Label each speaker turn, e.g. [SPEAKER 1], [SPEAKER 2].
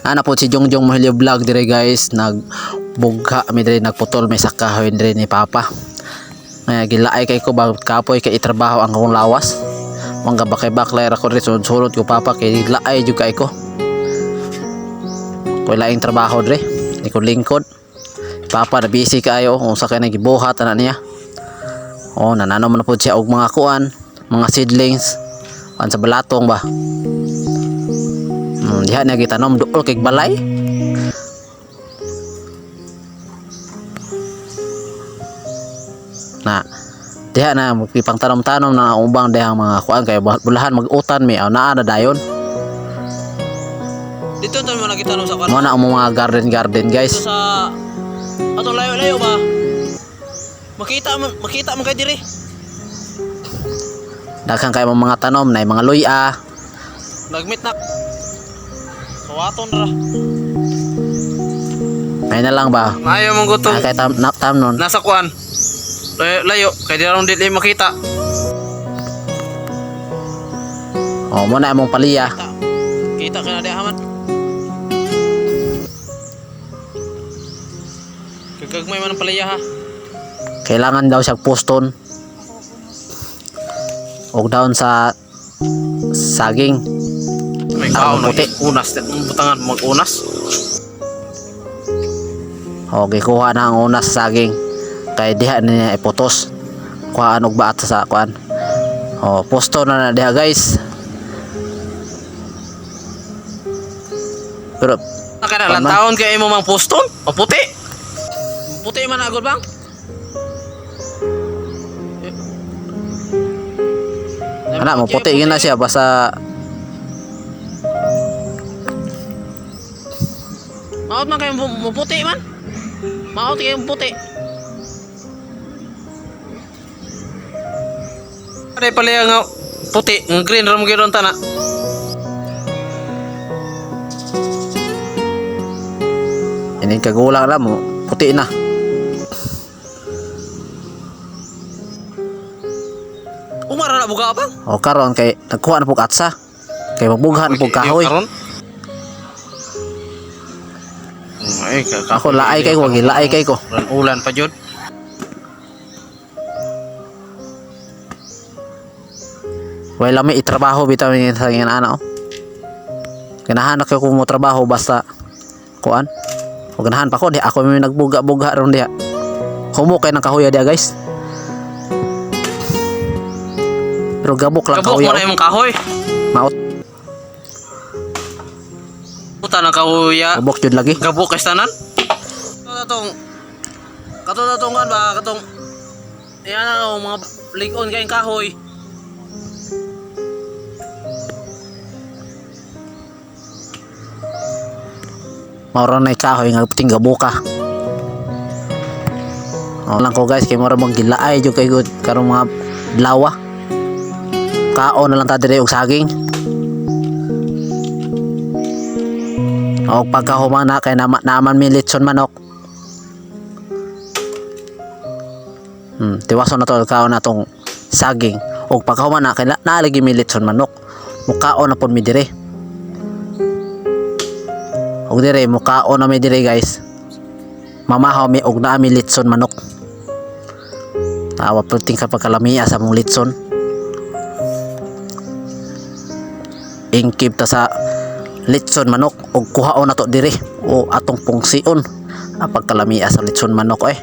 [SPEAKER 1] Ana po si Jongjong Mohilio Vlog dire, guys, nagbugha mi dire, nagputol may sa kahoy dire ni Papa. Nga gilaay kay ko ba, kapoy kay itrabaho ang akong lawas. Mga bakay-baklay ra ko dire, sunod-sunod ko Papa kay laay jud kay ko. Koy laing trabaho dire, lingkod-lingkod. Papa na busy kaayo kung sa kay nagibuhat ana niya. Oh, nanano man na pod siya og mga kuan, mga seedlings kuan sa balatong ba. Diha niya gitanom duol kay balay. Na diha na ipang tanom-tanom na ang ubang diha mga kuan kay bulahan mag-utan mi, aw naa na dayon.
[SPEAKER 2] Dito to mo nagitanom sa kuan.
[SPEAKER 1] Mo na ang mga garden garden, guys.
[SPEAKER 2] Dito sa atong layo-layo ba? Makita man, makita man kay diri.
[SPEAKER 1] Daghan kay mga tanom na mga luya.
[SPEAKER 2] Nagmit na. Kawaton ra.
[SPEAKER 1] May na lang ba?
[SPEAKER 2] Maayo mong gutom.
[SPEAKER 1] Ay, kay tam, na, tam nun.
[SPEAKER 2] Nasa kuan. Layo, layo kay di ron dili makita.
[SPEAKER 1] Oh, mo na among paliya.
[SPEAKER 2] Kita. Kita kay na diha man. Kagagmay man ang palaya ha.
[SPEAKER 1] Kailangan daw siya poston. Og down sa saging.
[SPEAKER 2] May
[SPEAKER 1] Ang
[SPEAKER 2] kaon
[SPEAKER 1] puti.
[SPEAKER 2] unas, butangan mag-unas.
[SPEAKER 1] O gikuha na ang una sa saging. Kay diha na niya iputos. Kuhaan og baat sa kuan. O posto na na diha, guys. Pero
[SPEAKER 2] Kana
[SPEAKER 1] Tama.
[SPEAKER 2] lantawon kay imo mang poston? O puti. Puti man agod bang?
[SPEAKER 1] Ana mo puti yun na siya basta.
[SPEAKER 2] Maot man kayo mo puti man. Maot kayo puti. Are pala nga puti, nga green ra mo gyud tana.
[SPEAKER 1] Ini kagulang na mo puti na.
[SPEAKER 2] Umara na buga bang?
[SPEAKER 1] O karon kay nagkuha na pug atsa. Kay magbughan pug kahoy.
[SPEAKER 2] Ay,
[SPEAKER 1] Ako laay kay ko, gilaay kay ko.
[SPEAKER 2] Ulan, ulan pa jud.
[SPEAKER 1] Wala may itrabaho bitaw ni sa ngin ana oh. Ganahan ako kung mo trabaho basta kuan. O ganahan pa ko di ako may nagbuga-buga ron diha. Humo kay ng kahoya diha, guys. Pero gabok lang
[SPEAKER 2] Kabuk
[SPEAKER 1] kahoya.
[SPEAKER 2] mo na
[SPEAKER 1] Oh.
[SPEAKER 2] imong kahoy.
[SPEAKER 1] Maot
[SPEAKER 2] Puta ng kahoya.
[SPEAKER 1] gabok jud lagi.
[SPEAKER 2] Gabok kay tanan. Kato kato natong kan ba katong yan ano mga lig-on kayong kahoy.
[SPEAKER 1] Maura na kahoy nga puting gaboka. O lang ko, guys, kay mura mong gilaay jud kay good karong mga lawa. Kaon na lang ta dire og saging. O pagkahuman na kay nama, naman mi litson manok. Tiwason na to kaon na tong saging. Og pagkahuman na kay na, naalagi mi litson manok. Mukaon na pud mi dire. Og dire mukaon na mi dire, guys. Mamahaw mi og naa mi litson manok. Tawa perting kapag kalamia sa mong litson. Ingkib ta sa litson manok og kuhaon na to dire o atong pungsion. Ang pagkalamia sa litson manok eh.